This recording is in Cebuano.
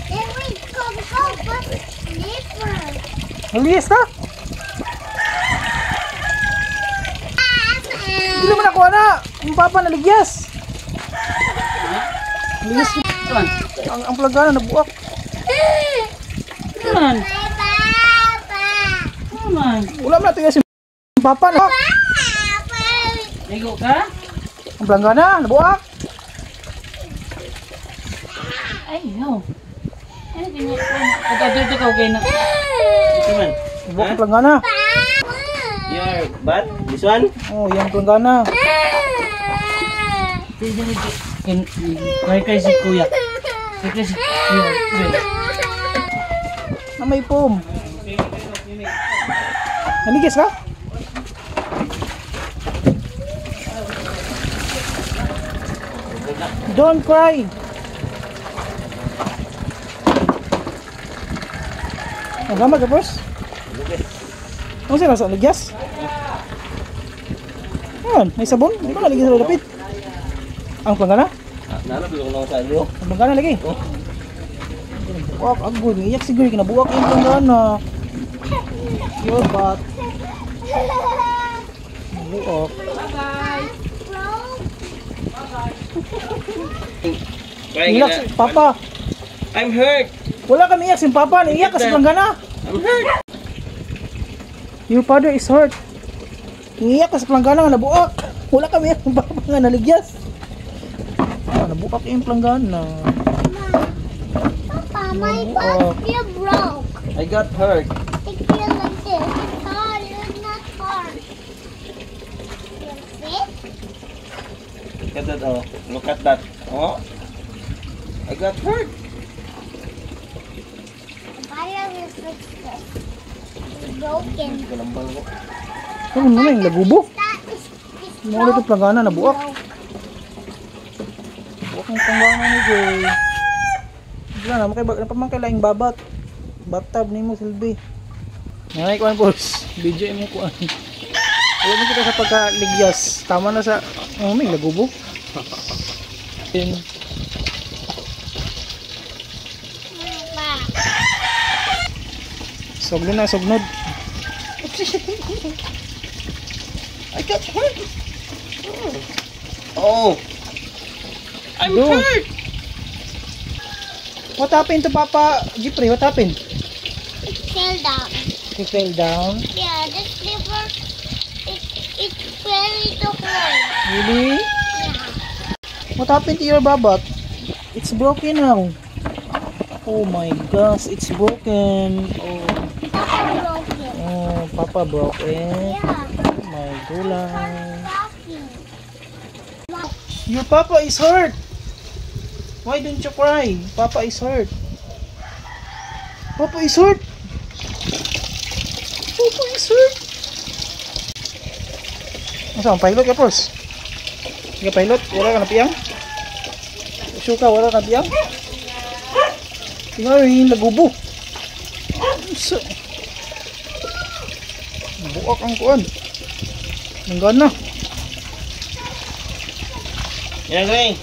Then we go go but slipper. Naliis ka? Hindi naman ako ana. Ang papa naligyas. Naligyas. Man. Ang planggana nabuak. Man. Papa. Man. Wala man natin si papa na. Papa. Ligo ka? Ang planggana nabuak. Ay, no. Ay, di mo. Pag-adto ka okay na. Ito man. Nabuak ang planggana. Your butt? This one? Oh, yung planggana. Kay kay si kuya. Kay kay si kuya. Na may foam. Naligyas ka? Don't cry. Ang gamit ka, boss? Ano sila sa ligyas? Ayan, may sabon. May mga ligyas sa lapit. Ang planggana? Nalab yung lang sa iyo. Ang planggana lagi. Oh. Buak, agoy. Iyak siguro. Kinabuak yung planggana. Your butt. Buak. Crying Iyak na. si Papa. I'm hurt. Wala kami iyak si Papa. Naiyak ka sa planggana. I'm hurt. Your father is hurt. Iiyak ka sa planggana nga nabuak. Wala kami iyak ng papa nga naligyas. Ah, nabuak yung planggana. Papa, my butt feel broke. I got hurt. It feel like this. It's hard. It's not hard. You see? Look at that, oh. Look at that. Oh. I got hurt. Papa will fix this. It's broken. Galambal ko. Ano naman yung lagubo? That is it's Ano ulit yung planggana, nabuak. broke. Buak ang planggana ni Joy. Wala na, makibag, napamangkailaing babat. Bathtub ni mo silbi. Nanay kuan boss. Video mo kuan. Wala mo kita sa pagkaligyas. Tama na sa oh, may lagubo. Then, Papa. Sugno na, sugnod. I got hurt. Oh. I'm Go. hurt. What happened to Papa Jeffrey? What happened? It fell down. He fell down. Yeah, the slipper, it fell into hole. Really? Yeah. What happened to your babat? It's broken now. Oh my gosh, it's broken. Oh, Papa broke it. Oh, Papa broke it. Yeah. Oh my gulay. Talking. Your papa is hurt. Why don't you cry? Papa is hurt. Papa is hurt. Papa is hurt. Asa ang pilot ka, Pros? Ka pilot? Wala ka na piyang? Sure ka, wala ka na piyang? Tingnan yung lagubo. Sa buak ang kuan. Ang gana. Yan, Gray.